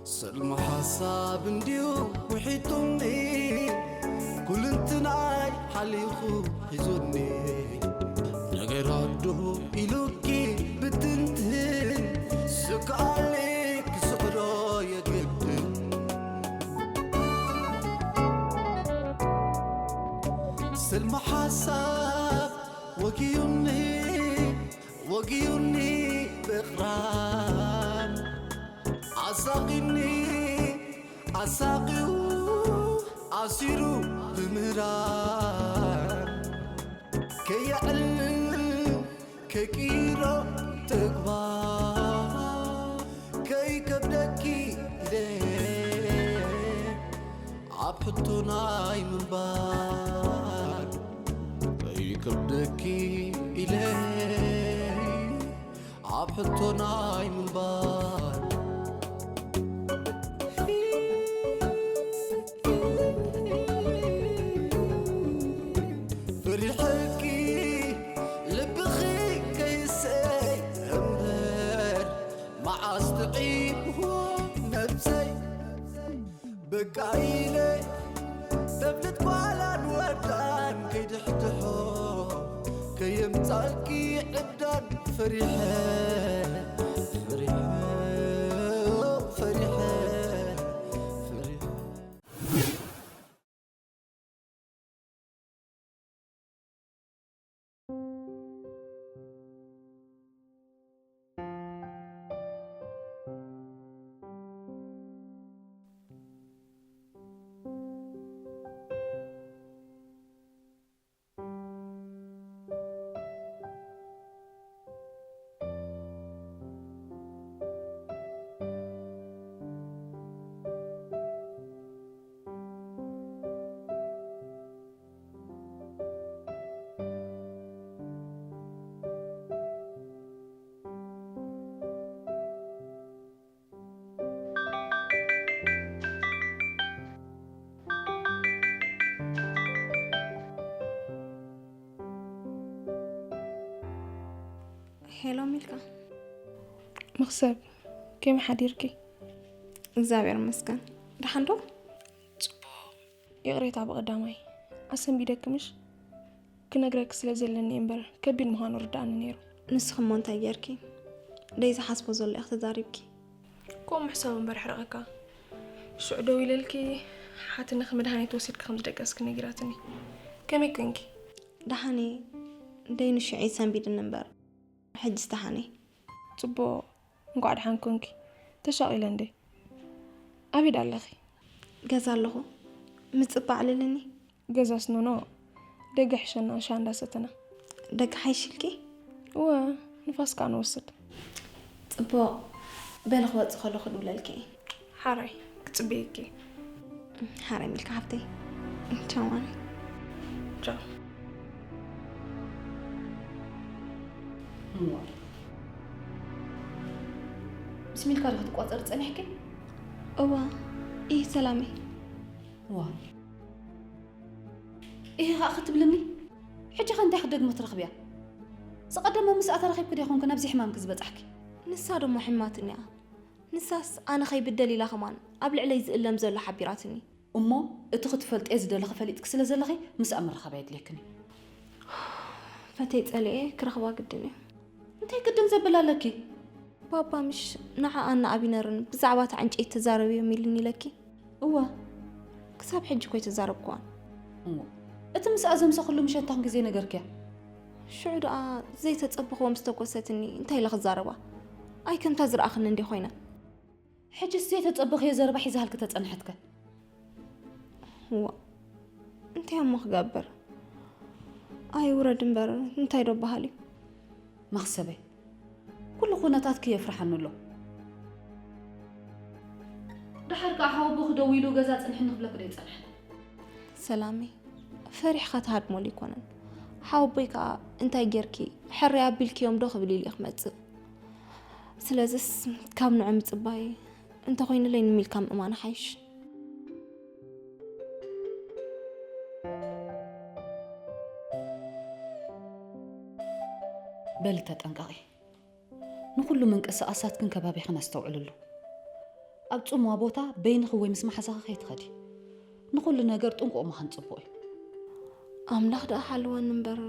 ስልሚ ሓሳብ እንድዩ ውሒጡኒ፣ ኩልንትናይ ሓሊኹ ሒዙኒ። ነገር ኣዱ ኢሉኪ ብትንትን፣ ስግኣለይ ክስዕሮ የግድን። ስልሚ ሓሳብ ወጊዩኒ፣ ወጊዩኒ ብቕራን፣ ኣሳቒኒ ኣሳቒዩ፣ ኣሲሩ ብምህራን፣ ከየዕልል ከይቅይሮ ተግባር፣ ከይከብደኪ ኢለ ኣብ ሕቶ ናይ ምንባር፣ ከይከብደኪ ኢለ ኣብ ሕቶ ናይ ምንባር። ፈሪሐኪ ልብኺ ከይሰይ እምበር፣ መዓስ ጥዒምዎ ነብሰይ። በቃ ኢለ ተፍልጥ ጓላን ወዳን ከይድሕድሖ፣ ከየምጻልኪ ዕብዳን ፈሪሐ፣ ፈሪሐ፣ ፈሪሐ፣ ፈሪሐ። ሄሎ ሚልካ። መኽሰብ፣ ከመይ ሓዲርኪ? እግዚኣብሔር ይመስገን። ደሓን ዶ? ጽቡቕ። ይቕሬታ ብቐዳማይ ኣሰንቢደኪ ምሽ? ክነግረኪ ስለ ዘለኒ እምበር ከቢድ ምዃኑ ርድኣኒ ነይሩ። ንስኺ እሞ እንታይ ጌርኪ? ደይ ዝሓስቦ ዘሎ ኢኺ ተዛሪብኪ። ከምኡ ምሕሳብ እምበር ሕረቐካ። ሽዑ ደው ኢለልኪ ሓትነኺ መድሃኒት ወሲድኪ ከም ዝደቀስኪ ነጊራትኒ። ከመይ ኮንኪ? ደሓን እየ። ደይ ንሽዑ እዩ ሰንቢድኒ እምበር ሕጂስ ደሓን እየ። ጽቡቕ። እንኳዕ ደሓን ኮንኪ። ተሻቒለ እንዴ? ኣበይ ደኣ ኣለኺ? ገዛ ኣለኹ። ምጽባዕ ኣለኒ። ገዛስ ኖኖ፣ ደገ ሕሸና ሻሂ እንዳሰተና። ደገ ሓይሽልኪ? እወ፣ ንፋስ ከኣ ንወስድ። ጽቡቕ። በሊ ክወጽእ ከለኹ ክድውለልኪ እየ። ሓራይ፣ ክጽበየኪ እየ። ሓራይ ሚልካ ሓፍተይ። ቻው ማሚ። ቻው። እሞ፣ ምስ ሚልካ ዶ ክትቋጸሪ ጸኒሕኪ? እዋ፣ ኢህ ሰላመይ። እዋ። ኢህ ኸኣ ክትብልኒ? ሕጂ ኸ እንታይ ክትደግሚ ክትረኽብያ? ዝቐደመ ምስኣ ተረኺብኪ ዶ ይኾንኩ ናብዚ ሕማምኪ ዝበጻሕኪ? ንሳ ደሞ ሕማትኒ እያ። ንሳስ ኣነ ኸይብደል ኢላ ኸማን ኣብ ልዕለይ ዝእለም ዘሎ ሓቢራትኒ። እሞ እቲ ክትፈልጥዮ ዝደለኺ ፈሊጥኪ ስለ ዘለኺ ምስኣ ምርኻብ ኣየድልየክን እዩ። ፈትየ ጸሊኤ ክረኽባ ግድን እዩ። እንታይ ግድን ዘብል ኣለኪ? ባባ ምሽ ንዓኣን ንኣቢነርን ብዛዕባ እታ ዕንጨይቲ ተዛረብዮም ኢሉኒ ኢለኪ? እወ። ክሳብ ሕጂ እኮ ኣይተዛረብክዋን። እሞ እቲ ምስኣ ዘምሰኽሉ ምሸት እንታይ ኮንኪ ዘይነገርክያ? ሽዑ ደኣ ዘይተጸበኽዎ ምስ ተኮሰትኒ እንታይ ኢለ ክዛረባ? ኣይ ከምታ ዝረኣኽኒ እንድየ ኮይነ። ሕጅስ ዘይተጸበኽዮ ዘረባ ሒዛሃልኪ ተጸንሐትከ? እዋ፣ እንታይ እሞ ክገብር? ኣይውረድ እምበር እንታይ ዶ በሃል እዩ? መኽሰበይ፣ ኩሉ ኩነታትኪ የፍርሓኒ ኣሎ። ደሓር ከኣ ሓወቦኺ ደዊሉ ገዛ ጽንሕኒ ክብለኪ ዶ ይጸንሐ? ሰላመይ፣ ፈሪሕኻ ትሃድመሉ ኣይኮነን። ሓወቦይ ከኣ እንታይ ጌርኪ፣ ሕራይ ኣቢልክዮም ዶ ክብል ኢሉ እዩ ክመጽእ። ስለዝስ ካብ ንዑ ምጽባይ እንተኾይኑለይ ንሚልካ ምእማን ሓይሽ። በሊ ተጠንቀቒ። ንኹሉ ምንቅስቓሳትክን ከባቢኽን ኣስተውዕልሉ። ኣብ ጽምዋ ቦታ በይንኺ ወይ ምስ መሓዛኺ ከይትኸዲ። ንኹሉ ነገር ጥንቁቕ ምዃን ጽቡቕ እዩ። ኣምላኽ ደኣ ሓልወኒ እምበር፣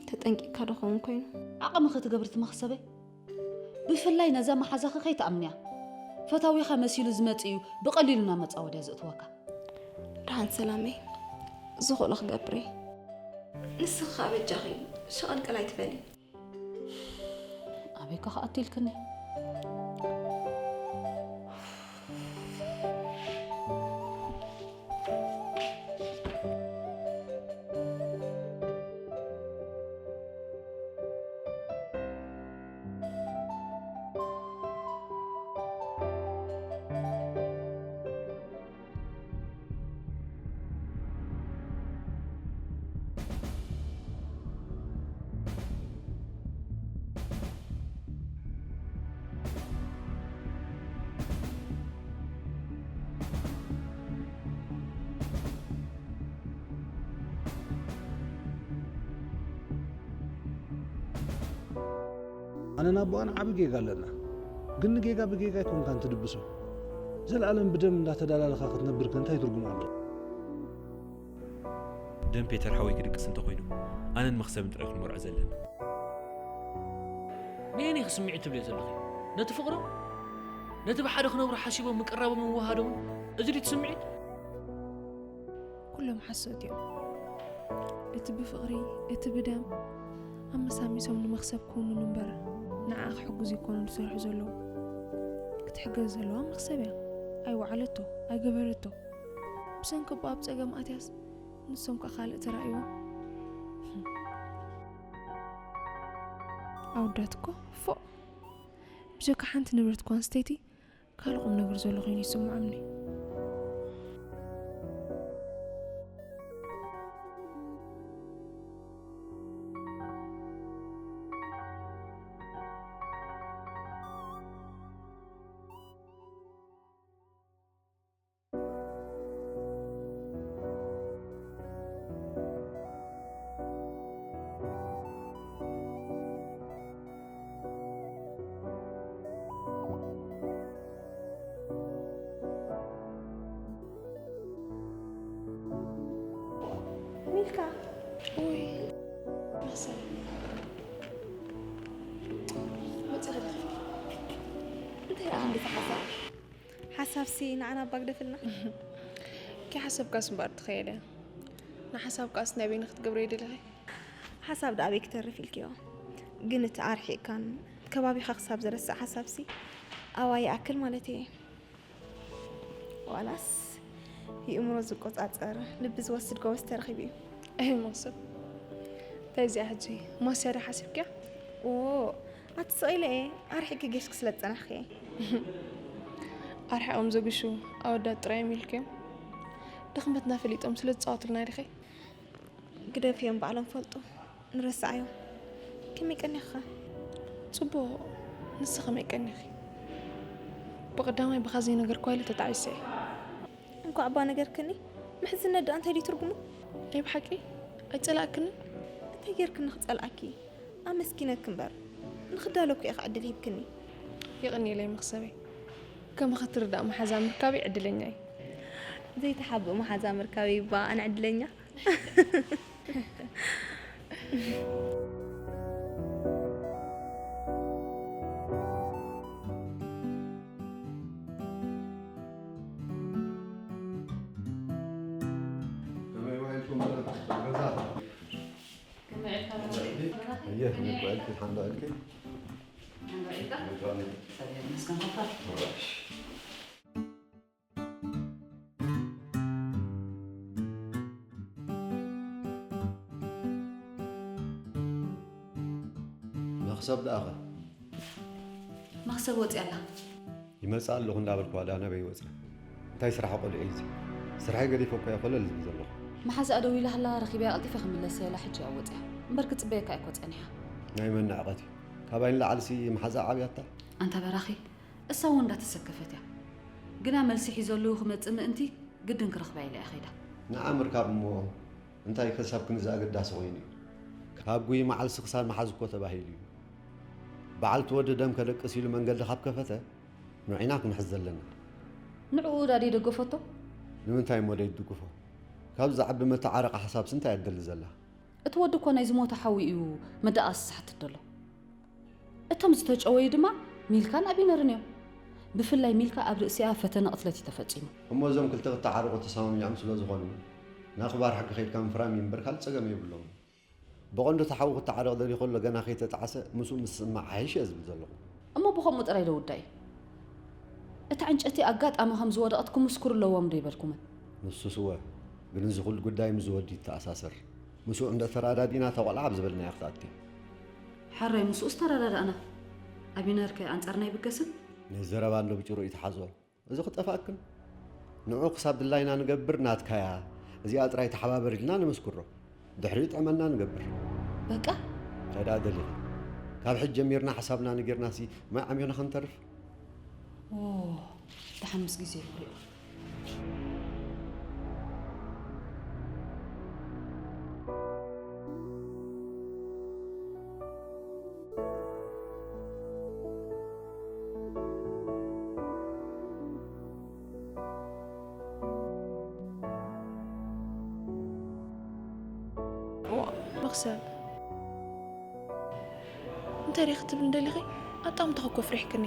ተጠንቂቕካ ዶ ኸውን ኮይኑ? ዓቕምኺ ትገብሪ እቲ መኽሰበይ። ብፍላይ ነዛ መሓዛኺ ከይትኣምንያ። ፈታዊኻ መሲሉ ዝመጽእ እዩ ብቐሊሉ ናብ መጻወድያ ዘእትወካ። ደሓን ሰላመይ፣ ዝኽእሎ ክገብር እየ። ንስኺ ኸኣ በጃኺ ሸቐልቀል ኣይትበሊ። ኣበይ ከ ክኣቱ ኢልክኒ? ኣነን ኣቦኣን ዓቢ ጌጋ ኣለና። ግን ንጌጋ ብጌጋ ኣይኮንካን ትድብሶ። ዘልኣለም ብደም እንዳተዳላለኻ ክትነብር ከ እንታይ ትርጉም ኣለዎ? ደም ፔተር ሓወይ ክድቅስ እንተኾይኑ፣ ኣነን መኽሰብን ጥራይ ክንመርዖ ዘለና። ነየነይ ስምዒት ትብልዮ ዘለኺ? ነቲ ፍቕሮም? ነቲ ብሓደ ክነብሩ ሓሲቦም ምቅራቦምን ምውሃዶምን? እዚ ድዩ እቲ ስምዒት? ኩሎም ሓሶት እዮም። እቲ ብፍቕሪ፣ እቲ ብደም ኣመሳሚሶም ንመኽሰብ ክውንኑ እምበር፣ ንዓ ክሕግዙ ይኮኑ ዝሰርሑ ዘለዉ። ክትሕገዝ ዘለዋ መኽሰብ እያ። ኣይወዓለቶ፣ ኣይገበረቶ። ብሰንኪ ኣቦኣ ኣብ ጸገም ኣትያስ፣ ንሶም ከኣ ካልእ ተራእይዎም። ኣወዳት እኮ ፎእ! ብጀካ ሓንቲ ንብረት እኳ ኣንስተይቲ ካልእ ቁም ነገር ዘሎ ኮይኑ ይስምዖምኒ። ሚልካ። ውይ፣ መሰል። መጽእ ኸዳ። እንታይ ደኣ ክንዲ ተሓሳብ? ሓሳብሲ ንዓና እባ ግደፍልና። ከይሓሰብካስ እምበኣር ትኸየለ። ንሓሳብካስ ናይ በይንኺ ክትገብርዮ ደሊኺ? ሓሳብ ደኣ ኣበይ ክተርፍ ኢልክዮ? ግን እቲ ኣርሒቕካን ከባቢኻ ክሳብ ዝረስዕ ሓሳብሲ ኣባይ ይኣክል ማለት እየ። ዋላስ ይእምሮ ዝቆጻጸር ልቢ ዝወስድ ጎበዝ ተረኺቡ እዩ። ኣይ መኽሰብ። እንታይ እዚኣ ሕጂ ማስያ ዶ ሓሲብክያ? ኦ፣ ኣቲ ስቕ ኢለ እየ ኣርሒቕኪ ጌሽኪ ስለ ዝጸናሕኪ እየ። ኣርሒቖም ዘግሹ ኣወዳት ጥራይ እዮም ኢልክዮም? ድኽመትና ፈሊጦም ስለ ዝጻወቱልና ዲኺ? ግደፍዮም ባዕሎም ፈልጡ። ንረስዓዮም። ከመይ ቀኒኽኻ? ጽቡቕ። ንስኺ ከመይ ቀኒኺ? ብቐዳማይ ብኻ ዘይነገርክዋ ኢለ ተጣዒሰ እየ። እንኳዕ እባ ነገርክኒ። ምሕዝነት ደኣ እንታይ ድዩ ትርጉሙ? ናይ ብሓቂ? ኣይጸላእክንን? እንታይ ጌርክኒ ክጸልኣኪ? ኣመስጊነኪ እምበር። ንኽዳለኩ ኢኺ ዕድል ሂብክኒ። የቐንየለይ መኽሰበይ። ከማኺ ትርዳእ መሓዛ ምርካበይ ዕድለኛ እየ። ዘይተሓብእ መሓዛ ምርካበይ እባ ኣነ ዕድለኛ። ከመይ ውዒልኩም ገዛ? ከመይ ውዒልካ? ኣየ፣ ከመይ ውዒልኪ? ሓንዳ ውዒልኪ? ሓንዳ ውዒልካ? ሰላም፣ መስገን፣ ኮታ። መኽሰብ ደኣኸ? መኽሰብ ወፂኣ ኣላ። ይመፅእ ኣለኹ እንዳበልክዋ ደኣ ናበይ ወፂኣ? እንታይ ስራሕ ቆልዑ እዩ እዚ? ስርሐይ ገዲፈ እኮ እየ ኮለል ዝብል ዘለኹ። መሓዛኣ ደዊላ ኣላ፣ ረኺበያ ቀልጢፈ ክምለስ እየ ኢላ ሕጂ እያ ወፂኣ። እምበር ክፅበየካ እየ እኮ ፀኒሓ። ናይ መን ንዕቐት እዩ? ካባይ ንላዕልሲ መሓዛኣ ዓብያታ። ኣንታ በራኺ፣ እሳ እውን እንዳተሰከፈት እያ። ግና መልሲ ሒዘሉ ክመጽእ ምእንቲ ግድን ክረኽባ ኢላ እያ ከይዳ። ንዓ ምርካብ እሞ እንታይ ክሳብ ክንዚ ኣገዳሲ ኮይኑ እዩ? ካብ ጉይ መዓልሲ ክሳብ መሓዝ እኮ ተባሂሉ እዩ። በዓልቲ ወዲ ደም ከደቅስ ኢሉ መንገዲ ካብ ከፈተ ንዑ ኢና ክንሕዝ ዘለና። ንዕኡ ዳ ደይደገፈቶ? ንምንታይ እሞ ደይትድግፎ? ካብ ዝዓቢ መተዓረቂ ሓሳብስ እንታይ እያ ትደሊ ዘላ? እቲ ወዲ እኮ ናይ ዝሞተ ሓዊ እዩ መደኣስ ዝሓትት ዘሎ። እቶም ዝተጨወዩ ድማ ሚልካን ኣቢነርን እዮም። ብፍላይ ሚልካ ኣብ ርእሲኣ ፈተነ ቅትለት እዩ ተፈጺሙ። እሞ እዞም ክልተ ክተዓረቑ ተሰማሚዖም ስለ ዝኾኑ፣ ንኣኽባር ሕጊ ከይድካ ምፍራም እዩ እምበር ካልእ ጸገም የብሎም። ብቐንዱ እቲ ሓዊ ክተዓረቕ ደልዩ ከሎ ገና ከይተጣዕሰ ምስኡ ምስማዕ ሓይሽ እየ ዝብል ዘለኹ። እሞ ብኸምኡ ጥራይ ዶ ውዳእ እዩ? እታ ዕንጨቲ ኣጋጣሚ ከም ዝወደቐት ክምስክሩ ኣለዎም ዶ ይበልኩምን? ንሱስ እወ፣ ግን እዚ ኩሉ ጉዳይ ምስ ዝወዲ ይተኣሳሰር። ምስኡ እንደ ተራዳዲና እታ ቆልዓ ኣብ ዝበልናዮ ክትኣቱ እያ። ሓራይ ምስኡስ ተረዳዳእና። ኣቢነርከ ኣንጻርና ይብገስን? ነዚ ዘረባ እንዶ ብጭሩኡ ይትሓዞ። እዚ ክጠፍኣክን ንዑ ክሳብ ድላይና ንገብር ናትካያ እዚኣ ጥራይ ተሓባበር ኢልና ነመስክሮ ድሕሪኡ ጥዕመና ንገብር። በቃ እንታይ ደኣ ደሊኺ? ካብ ሕጂ ጀሚርና ሓሳብና ነጊርናሲ ማይ ዓሚኹና ክንተርፍ? ኦ ደሓን ምስ ግዜ ይሪኦ። መኽሰብ እንታይ ዲኺ ክትብሊ ደሊኺ? ኣጣምታ እኮ ኣፍሪሕክኒ።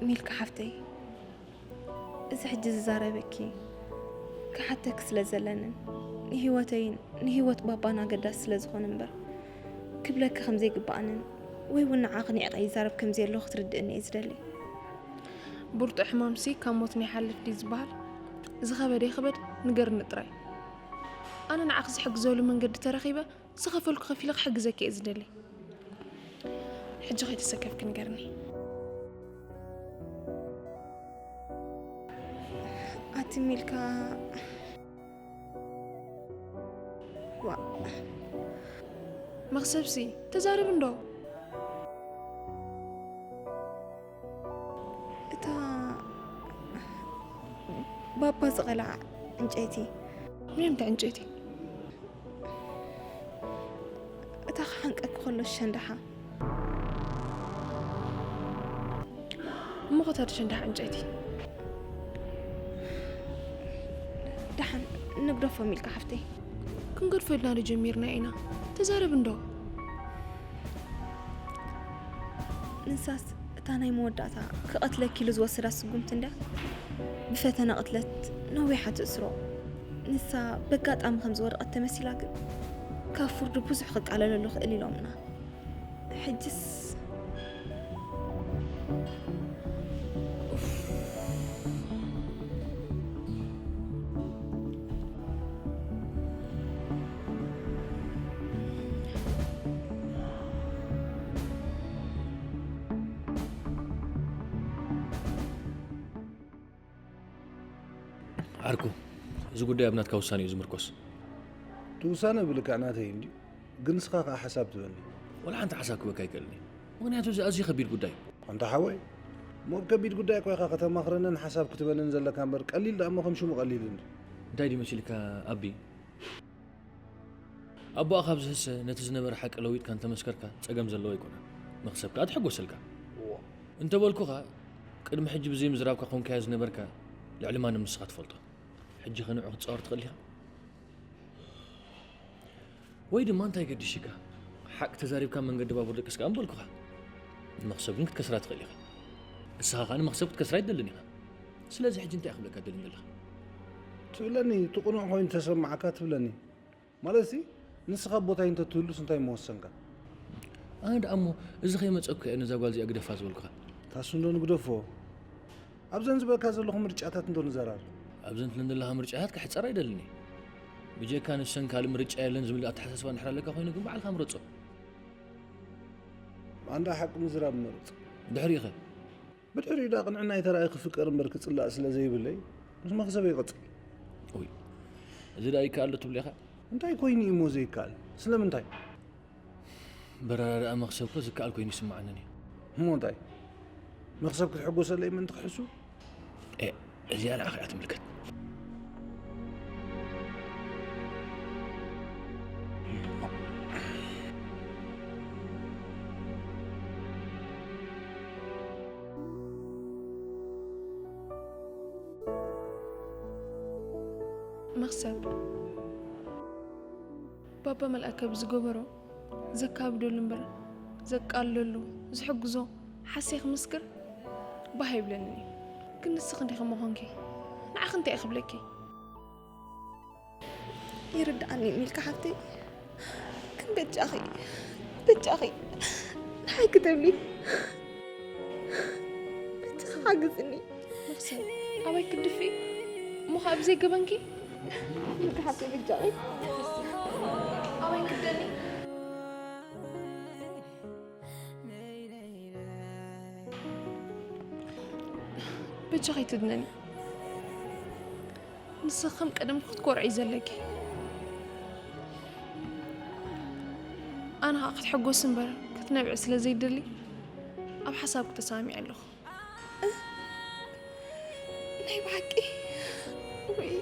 ሚልካ ሓፍተይ፣ እዚ ሕጂ ዝዛረበኪ ክሓተኪ ስለ ዘለንን ንህይወተይን ንህይወት ባባን ኣገዳሲ ስለ ዝኾነ እምበር ክብለኪ ከም ዘይግብኣንን ወይ እውን ንዓኺ ንዒቐ ይዛረብ ከም ዘየለኹ ክትርድእኒ እየ ዝደሊ። ብርቱዕ ሕማምሲ ካብ ሞት ንይሓልፍ ድዩ ዝበሃል? ዝኸበደ ይኽበድ ንገርኒ ጥራይ። ኣነ ንዓኺ ዝሕግዘሉ መንገዲ ተረኺበ ዝኸፈልኩ ከፊለ ክሕግዘኪ እየ ዝደሊ። ሕጂ ከይተሰከፍኪ ንገርኒ። ኣቲ ሚልካ ዋ መኽሰብሲ ተዛረብ እንዶ። እታ ባባ ዝቐልዓ ዕንጨይቲ። ምንታይ ዕንጨይቲ? እታ ክሓንቀኪ ከሎ ሸንዳሓ። እሞ ኸታ ሸንዳሓ ዕንጨይቲ። ደሓን ንግደፎ ሚልካ ሓፍተይ። ክንገድፎ ኢልና ዶ ጀሚርና ኢና? ተዛረብ እንዶ። ንሳስ እታ ናይ መወዳእታ ክቐትለኪ ኢሉ ዝወሰዳ ስጉምቲ እንድያ ብፈተነ ቅትለት ነዊሓ ትእስሮ። ንሳ በጋጣሚ ከም ዝወደቐት ተመሲላ ግን ካብ ፍርዱ ብዙሕ ክቃለለሉ ክእል ኢሎምና። ሕጅስ ዓርኩ፣ እዚ ጉዳይ ኣብ ናትካ ውሳነ እዩ ዝምርኮስ። እቲ ውሳነ ብልክዕ ናተይ እንድዩ፣ ግን ንስኻ ከኣ ሓሳብ ትበኒ። ወላ ሓንቲ ሓሳብ ክበካ ኣይክእልን እየ፣ ምኽንያቱ እዚ ኣዝዩ ከቢድ ጉዳይ እዩ። ኣንታ ሓወይ፣ እሞ ኣብ ከቢድ ጉዳይ እኮ ኢኻ ከተማኽረንን ሓሳብ ክትበንን ዘለካ እምበር፣ ቀሊል ደኣ እሞ ከም ሽሙ ቀሊል እንድዩ። እንታይ ድዩ መሲልካ ኣቢ? ኣቦኣ ካብ ዝህሰ ነቲ ዝነበረ ሓቂ ለዊጥካ እንተመስከርካ ጸገም ዘለዎ ኣይኮነን። መኽሰብ ከኣ ትሕጎሰልካ። እወ። እንተበልኩኻ፣ ቅድሚ ሕጂ ብዘይ ምዝራብካ ኮንካዮ ዝነበርካ ልዕሊ ማንም ንስኻ ትፈልጦ። ሕጂ ከ ንዑ ክትጻወር ትኽእል ዲኻ? ወይ ድማ እንታይ ገዲሽካ? ሓቂ ተዛሪብካ መንገዲ ባቡር ደቅስ ከኣ ምበልኩኻ። ንመኽሰብ ግን ክትከስራ ትኽእል ኢኻ። ንስኻ ከኣ ንመኽሰብ ክትከስራ ኣይትደልን ኢኻ። ስለዚ ሕጂ እንታይ ክብለካ ደልን ዘለኻ? ትብለኒ፣ እቲ ቅኑዕ ኮይኑ ተሰማዓካ ትብለኒ። ማለትሲ ንስኻ ቦታይ እንተትህሉስ እንታይ ምወሰንካ? ኣነ ደኣ እሞ እዚ ከይመጸኩ እየ ነዛ ጓል እዚኣ ግደፋ ዝበልኩኻ። ታሱ እንዶ ንግደፎ። ኣብዘን ዝበልካ ዘለኹ ምርጫታት እንዶ ንዘራር። ኣብዘን ትለን ዘለኻ ምርጫታት ክሕጸር ኣይደልን እየ። ብጀካ ንሰን ካልእ ምርጫ የለን ዝብል ኣተሓሳስባ እንድሕር ኣለካ ኮይኑ ግን ባዕልኻ ምረጾ። ኣንዳ ሓቂ ምዝራብ ምመርጽ። ድሕሪኡ ኸ? ብድሕሪኡ ደኣ ቅንዕናይ ተራእዩ ክፍቀር እምበር ክጽላእ ስለ ዘይብለይ ምስ መኽሰበይ ይቕጽል። ኡይ፣ እዚ ደኣ ይከኣል ዶ ትብሉ ኢኻ? እንታይ ኮይኑ እዩሞ ዘይከኣል? ስለምንታይ? በራራ ደኣ መኽሰብ እኮ ዝከኣል ኮይኑ ይስምዓኒ እኔ። እሞ እንታይ? መኽሰብ ክትሕጎሰለይ ምእንቲ ክሕሱ? ኤእ፣ እዚኣ ንዓኺ እያ ትምልከት። መኽሰብ፣ ባባ መልኣከ ብዝገበሮ ዘካብደሉ እምበር ዘቃልለሉ ዝሕግዞ ሓስየ ክምስክር ባህ ይብለኒ እዩ። ግን ንስኺ እንዲኺ እሞ ኾንኪ፣ ንዓኺ እንታይ እየ ክብለኪ? ይርድኣኒ ሚልካ ሓፍተይ፣ ግን በጃኺ፣ በጃኺ ንሓይ ክትብሊ በጃኺ ሓግዝኒ። መኽሰብ፣ ኣበይ ክትድፍኢ? እሞ ኸኣ ብዘይ ገበንኪ? ሚልካ ሓፍተይ በጃኺ። ኣበይ ክትደሊ? በጃኺ ትድነኒ። ንስኺ ከም ቀደምኪ ክትኮርዒ ዘለኪ። ኣነ ኸኣ ክትሕጎስ እምበር ክትነብዒ ስለ ዘይደሊ ኣብ ሓሳብኪ ተሰማሚዐ ኣለኹ። ናይ ብሓቂ? ውይ።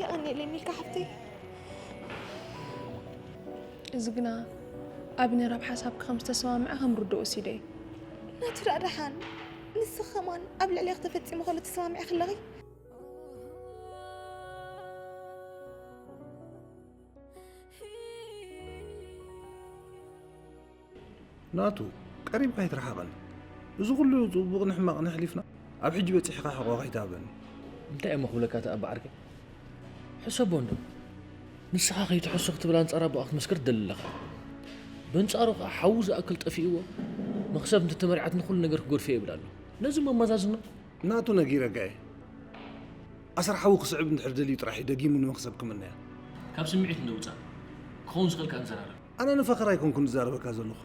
የቐንየለይ ሚልካ ሓፍተይ። እዚ ግና ኣቢነር ኣብ ሓሳብኪ ከም ዝተሰማምዐ ከም ርዱእ ወሲደ እየ። ናቱ ደኣ ደሓን፣ ንስኺ ከማን ኣብ ልዕሌኺ ተፈጺሙ ከሎ ተሰማሚዕኪ ኣለኺ። ናቱ፣ ቀሪብካ ኣይትርሓቐኒ። እዚ ኩሉ ጽቡቕን ሕማቕን ኣሕሊፍና ኣብ ሕጂ በጺሕካ ሕቖ ከይትሃበኒ። እንታይ እሞ ክብለካ ተኣባ ዓርከይ? ሕሰቦ እንዶ። ንስኻ ከይትሕሱ ክትብል ኣንጻር ኣቦኣ ክትምስክር ትደሊ ኣለኻ። በንጻሩ ኸኣ ሓዉ ዝኣክል ጠፊእዎ መኽሰብ እንተተመርዓትኒ ኩሉ ነገር ክገድፎ እየ ይብል ኣሎ። ነዚ መመዛዝኖ። ናቱ ነጊረካ እየ። ኣሰር ሓዉ ክስዕብ እንድሕር ደልዩ ጥራሕ እዩ ደጊሙ ንመኽሰብ ክምነያ። ካብ ስምዒት እንዶ ውጻእ። ክኸውን ዝኽእል ከኣ ንዘራረብ። ኣነ ንፈኸራ ኣይኮንኩን ዝዛረበካ ዘለኹ።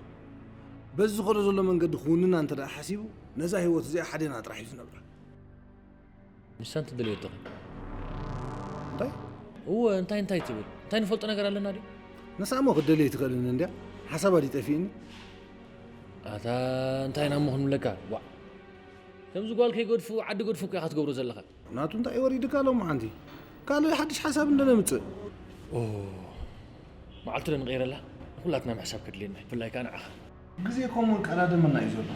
በዚ ዝኸዶ ዘሎ መንገዲ ክውንና እንተ ደኣ ሓሲቡ ነዛ ህይወት እዚኣ ሓዴና ጥራሕ እዩ ዝነብራ። ንሳ እንተደለየቶ ኸ? እንታይ? እወ እንታይ እንታይ ትብል? እንታይ ንፈልጦ ነገር ኣለና ድዩ? ንሳ እሞ ክትደልየ ኣይትኽእልን እንድያ። ሓሳባ ድዩ ጠፊእኒ? ኣታ እንታይ ኢና እሞ ክንብለካ? ዋእ! ከምዚ ጓል ከይገድፉ ዓዲ ገድፉ እኮ ኢኻ ትገብሮ ዘለኻ። ናቱ እንታይ እዩ ወሪዱካ ሎምዓንቲ? ካልእ ሓድሽ ሓሳብ እንዶ ነምጽእ። ኦ መዓልቲ ዶ ንቐይረላ? ንኹላትና ምሕሳብ ከድልየና እዩ፣ ብፍላይ ከኣ ንዓኻ። ግዜ እኮ እሞ ይቀዳደመና እዩ ዘሎ።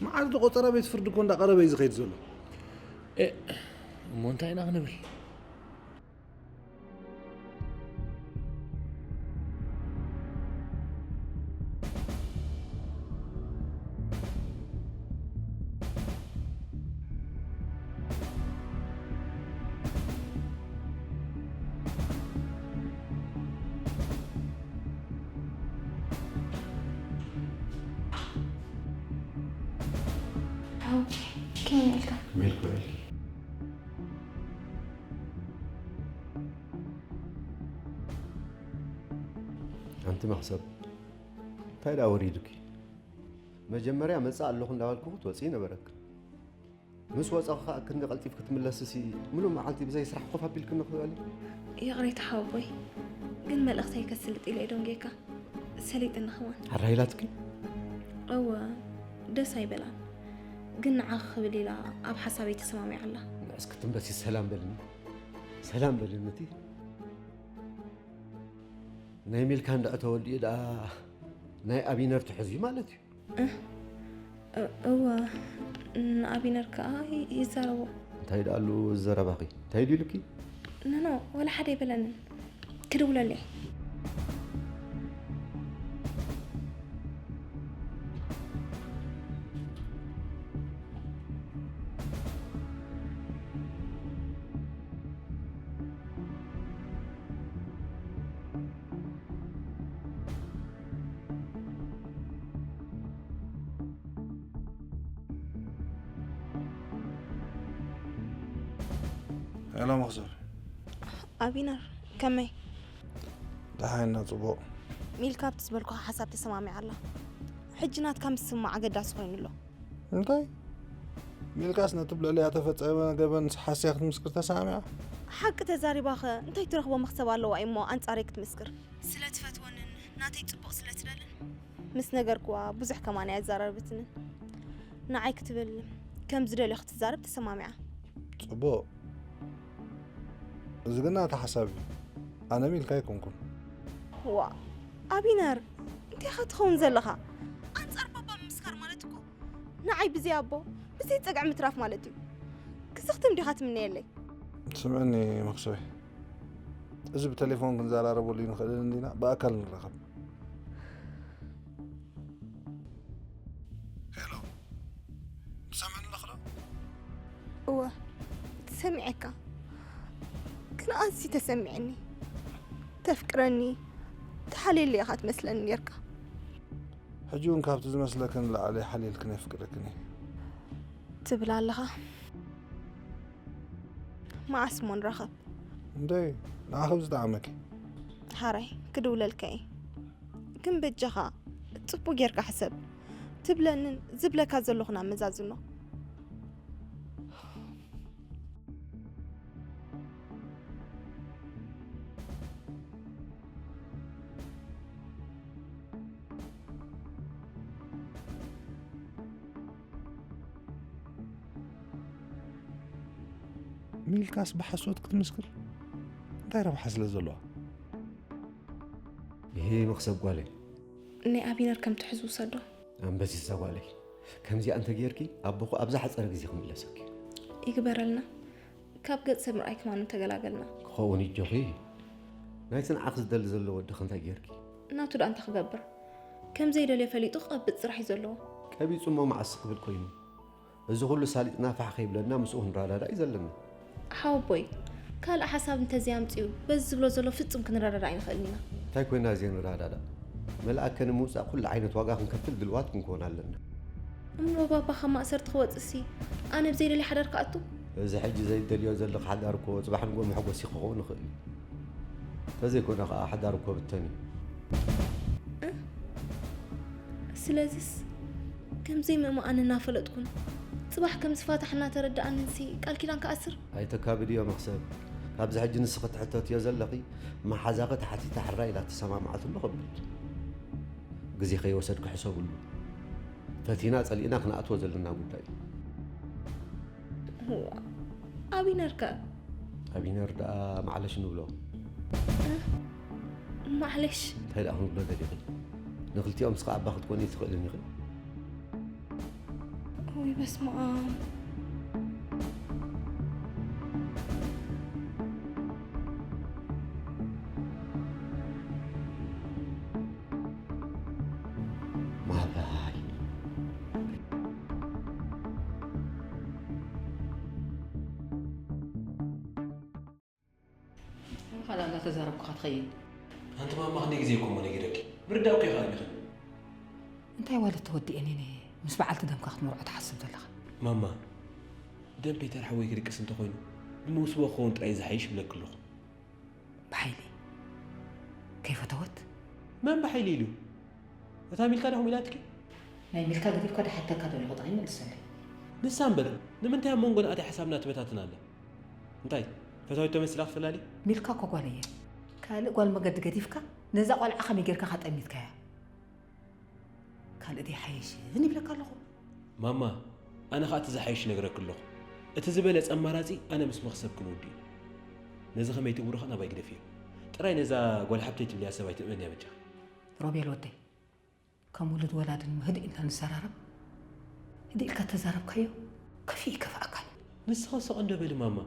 መዓልቲ ቆጸራ ቤት ፍርዲ እኮ እንዳቐረበ እዩ ዝኸይድ ዘሎ። ኤእ እሞ እንታይ ኢና ክንብል? ሓው ከመይ ኢልካ? ከመይ ኢልካ ኢልኪ? ኣንቲ መኽሰብ እንታይ ደኣ ወሪዱኪ? መጀመርያ መጻእ ኣለኹ እንዳበልኩ ክትወጺ ነበረኪ። ምስ ወጻኹ ከኣ ክንዲ ቀልጢፍ ክትምለስሲ ምሉእ መዓልቲ ብዘይ ስራሕ ኮፍ ኣቢልክኒ ክትውዕሊ? ይቕሬታ ሓወቦይ፣ ግን መልእኽተይ ከስልጥ ኢለ እየ ደንጉየካ። ሰሊጥኒ ከማን። ኣራሂላትኪ? እወ፣ ደስ ኣይበላን። ግን ንዓኺ ክብል ኢላ ኣብ ሓሳበይ ተሰማሚዓ ኣላ። ንዕስ ክትንበሲ ሰላም በልኒ። ሰላም በልኒ እቲ ናይ ሚልካ እንድዒ ተወዲኡ ደኣ ናይ ኣቢነር ትሕዙ ማለት እዩ። እህ፣ እ- እወ፣ ንኣቢነር ከኣ ይ- ይዛረቦ። እንታይ ደኣሉ እዚ ዘረባኺ? እንታይ ድዩ ኢሉኪ? ኖኖ፣ ዋላ ሓደ ኣይበለንን። ክድውለሉ እየ። ሄሎ መኽሰብ። ኣቢነር ከመይ? ደሓን ኢና ጽቡቕ። ሚልካ ኣብቲ ዝበልኩኻ ሓሳብ ተሰማሚዓ ኣላ። ሕጂ ናትካ ምስማዕ ኣገዳሲ ኮይኑ ኣሎ። እንታይ? ሚልካስ ነቲ ብልዕሊኣ ተፈጸመ ገበን ሓስያ ክትምስክር ተሰማሚዓ? ሓቂ ተዛሪባኸ እንታይ ትረኽቦ መኽሰብ ኣለዋ እሞ ኣንጻረይ ክትምስክር? ስለ ትፈትወንን ናተይ ጽቡቕ ስለ ትደልን። ምስ ነገርክዋ ብዙሕ ከማን ኣይዛረበትንን። ንዓይ ክትብል ከም ዝደልዮ ክትዛረብ ተሰማሚዓ። ጽቡቕ። እዚ ግን ናታ ሓሳብ እዩ። ኣነ ሚልካ ኣይኮንኩን። ዋእ ኣቢነር እንታይ ኢኻ ትኸውን ዘለኻ? ኣንጻር ንዓይ ብዘይ ኣቦ ብዘይ ጸግዒ ምትራፍ ማለት እዩ። ክስኽትም ዲኻ ትምነየለይ? ስምዕኒ መክሰበይ፣ እዚ ብቴሌፎን ክንዘራረበሉ ይንኽእል እንዲና ብኣካል ንራኸብ። ሄሎ፣ ትሰምዕኒ ኣለኽዶ? እወ፣ ተሰሚዐካ። ግን ኣዝዩ ተሰሚዐኒ። ተፍቅረኒ፣ ተሓልየለይ ኢኻ ትመስለኒ ኔርካ። ሕጂ እውን ካብቲ ዝመስለክን ንላዕሊ ሓልየልክን የፍቅረክን እየ። ትብል ኣለኻ። መዓስ እሞ ንራኸብ? እንደ ንዓኺ ብዝጠዓመኪ። ሓራይ፣ ክድውለልካ እየ። ግን በጃኻ፣ ጽቡቕ ጌርካ ሕሰብ። ትብለንን ዝብለካ ዘለኹን ኣመዛዝኖ። ሚልካስ ብሓሶት ክትምስክር እንታይ ረብሓ ስለ ዘለዋ? ይሄ መኽሰብ ጓለይ። ናይ ኣቢነር ከም ትሕዝ ውሰዶ። ኣንበሲሳ ጓለይ፣ ከምዚኣ እንተ ጌርኪ ኣቦኹ ኣብ ዝሓጸረ ግዜ ክምለሰኪ። ይግበረልና። ካብ ገጽ ሰብ ምርኣይ ከማን ተገላገልና። ክኸውን ይጆኺ። ናይ ጽንዓኺ ዝደሊ ዘሎ ወድኺ እንታይ ጌርኪ? ናቱ ደኣ እንታይ ክገብር? ከም ዘይደልዮ ፈሊጡ ክቐብጽ ጥራሕ እዩ ዘለዎ። ቀቢጹ እሞ መዓስ ክብል ኮይኑ? እዚ ኩሉ ሳሊጥና ፋሕ ከይብለና ምስኡ ክንረዳዳእ እዩ ዘለና። ሓወቦይ፣ ካልእ ሓሳብ እንተዘይኣምጺኡ በዚ ዝብሎ ዘሎ ፍጹም ክንረዳዳእ ኣይንኽእልን ኢና። እንታይ ኮይና ዘይንረዳዳእ? መልኣከ ንምውጻእ ኩሉ ዓይነት ዋጋ ክንከፍል ድልዋት ክንከውን ኣለና። እሞ ባባ ካብ ማእሰርቲ ክወጽእሲ ኣነ ብዘይደልየ ሓዳር ክኣቱ? እዚ ሕጂ ዘይደልዮ ዘለኺ ሓዳር እኮ ጽባሕ ንግሆ መሕጎሲ ክኸውን ይኽእል እዩ። እንተዘይኮነ ከኣ ሓዳር እኮ ብተን እዩ። ስለዚስ ከም ዘይምእመኣን እናፈለጥኩን ጽባሕ ከም ዝፋታሕ እናተረድኣንንሲ ቃል ኪዳን ክኣስር? ኣይተካብድዮ መኽሰብ። ካብዚ ሕጂ ንስኺ ትሕተትዮ ዘለኺ መሓዛኺ ተሓቲታ ሕራይ ኢላ ተሰማምዓትሉ ከብድ። ግዜ ከይወሰድኪ ሕሰብሉ። ፈቲና ጸሊእና ክንኣትዎ ዘለና ጉዳይ እዩ። እዋ፣ ኣቢነር ከ? ኣቢነር ደኣ ማዕለሽ ንብሎ። እ? ማዕለሽ? እንታይ ደኣ ክንብሎ ደሊኺ? ንክልቲኦም ስኻ ኣባ ክትኮኒ ትኽእልን ኢኺ። ውይ፣ በስመ ኣብ። ማባይ። ካላ እንዳተዛረብኩኻ ትኸይድ። ኣንቲ ማማ ክንደይ ግዜ እኮ እሞ ነጊረኪ። ምርዳእ እኮ ይኸኣል ኢኺ። እንታይ ዋለ ተወዲኤን እኔ ምስ በዓልቲ ደምካ ክትምርዖ ትሓስብ ዘለኻ? ማማ፣ ደም ፔተር ሓወይ ክድቅስ እንተኾይኑ፣ ብምውስቦ ክኸውን ጥራይ ዝሓይሽ ይብለኪ ኣለኹ። ብሓይሊ? ከይፈተወት? መን ብሓይሊ ኢሉ? እታ ሚልካ ዶ ከምኡ ኢላትኪ? ናይ ሚልካ ገዲፍካ ድሓተካ ዘለኹ ጥራይ መልሰለይ። ንሳ እምበር፣ ንምንታይ ኣብ መንጎ ንኣተይ ሓሳብና ትበታትን ኣላ? እንታይ፣ ፈታዊት ተመሲላ ክትፈላሊ? ሚልካ እኮ ጓል እየ። ካልእ ጓል መገዲ ገዲፍካ፣ ነዛ ቆልዓ ከመይ ጌርካ ካጠሚትካያ? ካልእ ደይሓይሽን ይብለካ ኣለኹ። ማማ፣ ኣነ ኸኣ እቲ ዝሓይሽ ነግረኪ ኣለኹ። እቲ ዝበለጸ ኣማራጺ ኣነ ምስ መኽሰብ ክንውድእ እዩ። ነዚ ከመይ ትግብሮ ኸኣ ናባይ ግደፍዮ። ጥራይ ነዛ ጓል ሓብተይ ትብልያ ሰብ ኣይትእመንያ በጃኺ። ሮቤል ወደይ፣ ከም ውሉድ ወላድን ህድእ ኢልና ንዘራረብ። ህድእ ኢልካ ተዛረብካዮ፣ ከፊኡ ይከፍኣካ። ንስኻ ስቕ እንዶ በሊ ማማ።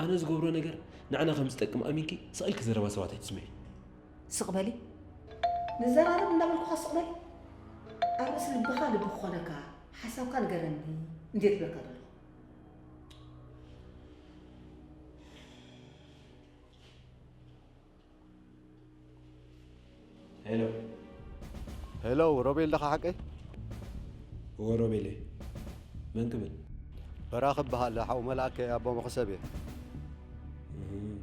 ኣነ ዝገብሮ ነገር ንዓና ከም ዝጠቅም ኣሚንኪ ስቕ ኢልኪ ዘረባ ሰባት ኣይትስምዒ። ስቕ በሊ። ንዘራረብ እንዳበልኩኻ ስቕ በል። ኣብ ርእሲ ልብኻ ልቢ ክኾነካ፣ ሓሳብካ ንገረኒ እንድየ ዝብለካ ዘለኹ። ሄሎ። ሄሎ፣ ሮቤል ዲኻ ሓቀይ? እወ፣ ሮቤል እየ። መን ክብል? በራኺ እበሃል፣ ሓው መልኣከ ኣቦ መኽሰብ እየ። እህ።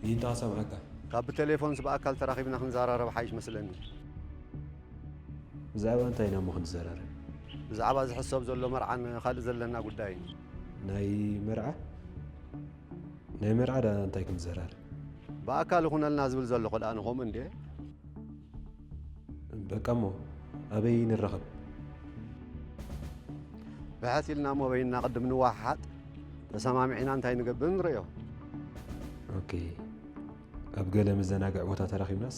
ይንታ ሰምዓካ። ካብ ብቴሌፎንስ ብኣካል ተራኺብና ክንዘራረብ ሓይሽ መስለኒ። ብዛዕባ እንታይ ኢና እሞ ክንዘራረብ? ብዛዕባ ዝሕሰብ ዘሎ መርዓን ካልእ ዘለና ጉዳይን። ናይ መርዓ? ናይ መርዓ ደኣ እንታይ ክንዘራረብ? ብኣካል ይኹነልና ዝብል ዘለኹ ደኣ ንኸምኡ እንድየ። በቃ እሞ ኣበይ ንራኸብ? ብሕት ኢልና እሞ በይንና ቅድም ንወሓሓጥ፣ ተሰማሚዕና እንታይ ንገብር ንርእዮ። ኦኬ። ኣብ ገለ መዘናግዒ ቦታ ተራኺብናስ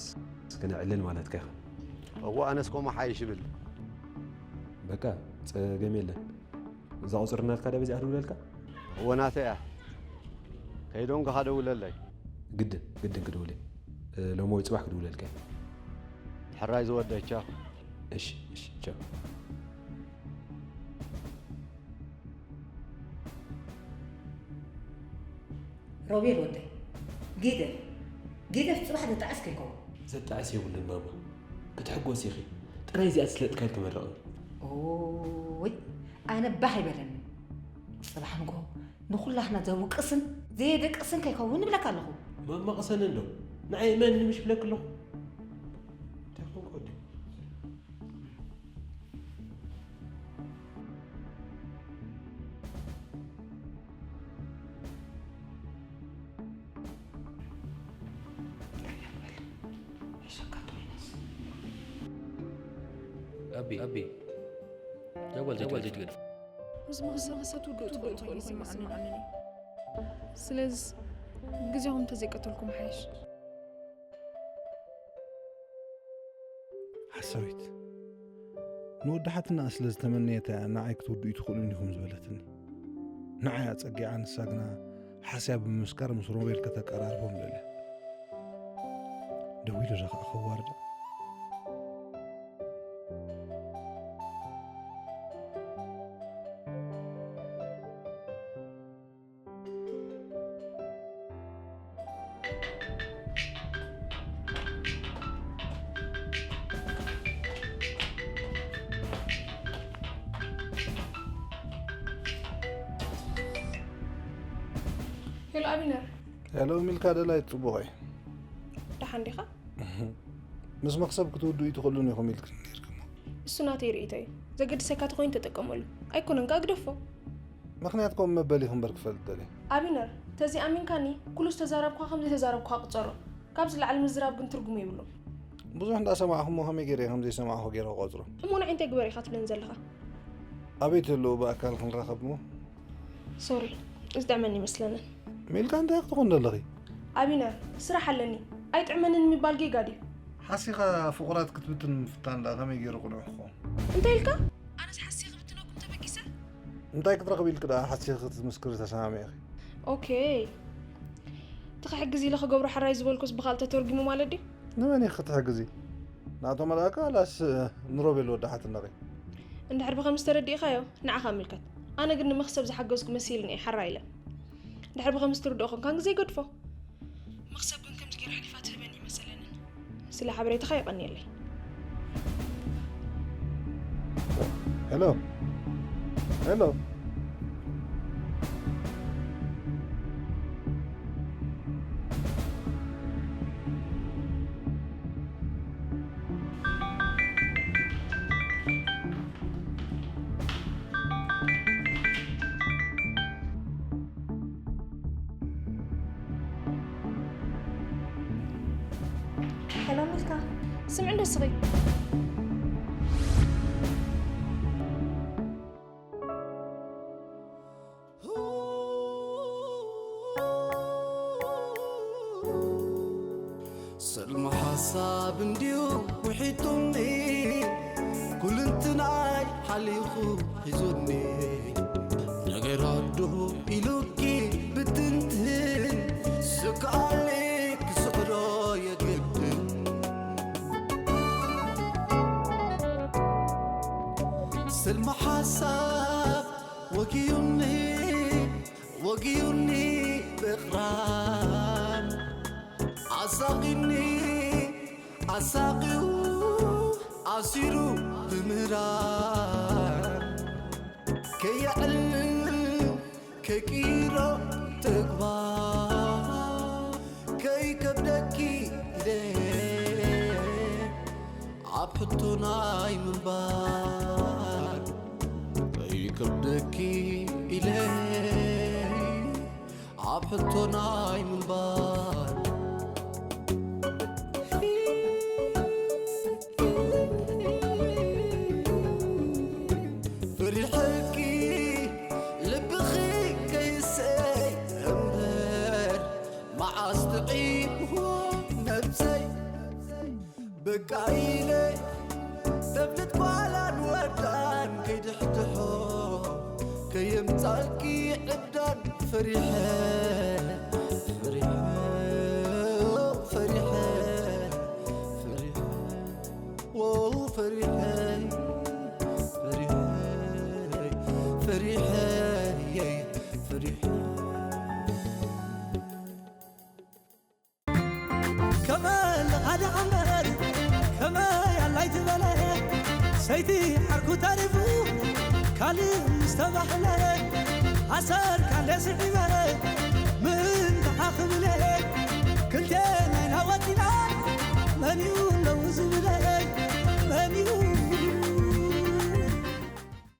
ክነዕልል ማለትካ ኢኻ? እወ፣ ኣነስ ከምኡ ሓይሽ ይብል። በቃ፣ ጸገም የለን። እዛ ቁጽሪ ናትካ ዳ በዚኣ ክድውለልካ? እወ፣ ናተይ እያ። ከይደንጎኻ ደውለለይ። ግድን፣ ግድን ክድውል እየ። እ፣ ሎሚ ወይ ጽባሕ ክድውለልካ እየ። ሕራይ ዝወደይ፣ ቻው። እሺ፣ እሺ፣ ቻው። ሮቤል ወደይ፣ ጊደፍ፣ ጊደፍ ጽባሕ ዘጣዕስ ከይከውን። ዘጣዕስ የብሉን ማማ፣ ክትሕጎስ ኢኺ። ጥራይ እዚኣ ትስለጥካ ኢልኪ መረቕኒ። ኦይ፣ ኣነ ባህ ይበለኒ። ጽባሕ ንግሆ ንኹላህና ዘውቅስን ዘየደቅስን ከይከውን እብለካ ኣለኹ። ማማ ቅሰኒ እንዶ፣ ንዓይ እመኒ ምሽ ብለኪ ኣለኹ። እንታይ ኮንኩ ወዲ? ኣቢ፣ ኣቢ፣ እዛ ጓል ዘይትገድፍ። ምስ መኽሰብ ክትውድኡ ትኽእሉ ትኾኑ ይስምዓኒ። ስለዚ ግዜኹም እንተዘይቀተልኩም ሓይሽ። ሓሳዊት፣ ንወዲ ሓትና ስለ ዝተመነየት እያ ንዓይ ክትውድኡ ኣይትኽእሉን ኢኹም ዝበለትኒ። ንዓይ ኣጸጊዓ፣ ንሳ ግና ሓስያ ብምምስካር ምስ ሮቤል ከተቀራርቦም ደልያ። ደዊሉ ዶ ኸዓ ከዋርዳ? ሄሎ ኣቢነር። ሄሎ ሚልካ፣ ደላይ ጽቡቕ እየ። ደሓን ዲኻ? ምስ መኽሰብ ክትውድኡ ኣይትኽእሉን ኢኹም ኢልክኒ ነይርክሞ። እሱ ናተይ ርእይቶ እዩ። ዘገድሰካ ተኾይኑ ተጠቀመሉ። ኣይኮነን ከኣ ግደፎ። ምኽንያት ከምኡ መበሊኺ እምበር ክፈልጥ ደልየ። ኣቢነር፣ ተዘይኣሚንካኒ፣ ኩሉ ዝተዛረብኳ ከም ዘይተዛረብኳ ቅጸሮ። ካብዚ ላዕሊ ምዝራብ ግን ትርጉም የብሉን። ብዙሕ እንዳሰማዕኹ እሞ ከመይ ገይረ ከም ዘይሰማዕኹ ገይረ ክቆጽሮ? እሞ ንዓይ እንታይ ግበር ኢኻ ትብለኒ ዘለኻ? ኣበይ ትህልዉ ብኣካል ክንራኸብ እሞ? ሶሪ፣ ዝጥዕመኒ ይመስለንን። ሚልካ እንታይ ክትኾን ዘለኺ? ኣቢነር፣ ስራሕ ኣለኒ። ኣይጥዕመንን ምባል ጌጋ ድዩ? ሓሲኻ ፍቑራት ክትብትን ምፍታን ደኣ ከመይ ገይሩ ቅኑዕ ክኸውን? እንታይ ኢልካ? ኣነስ ሓሲኺ ክብትነኩም ተበጊሰ? እንታይ ክትረኽቢ ኢልኪ ደኣ ሓሲኺ ክትምስክሪ ተሰማሚዕኺ? ኦኬ። እቲ ክሕግዝ ኢለ ክገብሮ ሕራይ ዝበልኩስ ብኻልእ ተተርጒሙ ማለት ድዩ? ንመን ኢኺ ክትሕግዚ? ንኣቶ መልኣከ ዋላስ ንሮቤል ወዲ ሓትነኺ? እንድሕር ብኸምዚ ተረዲእኻዮ፣ ንዓኻ ምልከት። ኣነ ግን ንመኽሰብ ዝሓገዝኩ መሲልኒ እየ ሓራ ኢለ። እንድሕር ብኸምዚ ትርድኦ ኾንካ ግን ዘይገድፎ። መኽሰብ ግን ከምዚ ገይራ ኣሕሊፋ ትህበኒ ኣይመሰለንን። ስለ ሓበሬታኻ የቐንየለይ። ሄሎ፣ ሄሎ። ሄሎ ሚልካ፣ ስምዒ እንዶ እስኺ። ሰልሚ ሓሳብ እንድዩ ውሒጡኒ፣ ኩልንትናይ ሓሊኹ ሒዙኒ። ነገራት ዶ ኢሉኪ ብትንትን፣ ስክኣሊ ክስዕሮ የግድን። ሰልሚ ሓሳብ ወጊዩኒ፣ ወጊዩኒ ብቕራን፣ ኣሳቒኒ ኣሳቒዩ ኣሲሩ ብምህራን፣ ከየዕልል ከይቅይሮ ተግባር፣ ከይከብደኪ ኢለ ኣብ ሕቶ ናይ ምንባር፣ ከይከብደኪ ኢለ ኣብ ሕቶ ናይ ምንባር። ፈሪሐኪ ልብኺ ከይሰይ እምበር፣ መዓስ ጥዒምዎ ነብሰይ። በቃ ኢለ ተብልት ጓላን ወዳን ከይድሕድሖ ከየምጻልኪ ዕብዳን ፈሪሐ ፈሪሐ ፈሪሐ ፈሪሐ ዎ ፈሪሐ ፈሪሐ ፈሪሐ ፈሪሐ ከመ ለኻዲ ዓመር ከመ ያላይ ትበለ ሰይቲ ዓርኩ ተሪፉ ካልእ ምስ ተባህለ ኣሰር ካለ ስዒበ ምን ተሓኽብለ ክልቴና ኢና ወፂና መን እዩ ለውዝና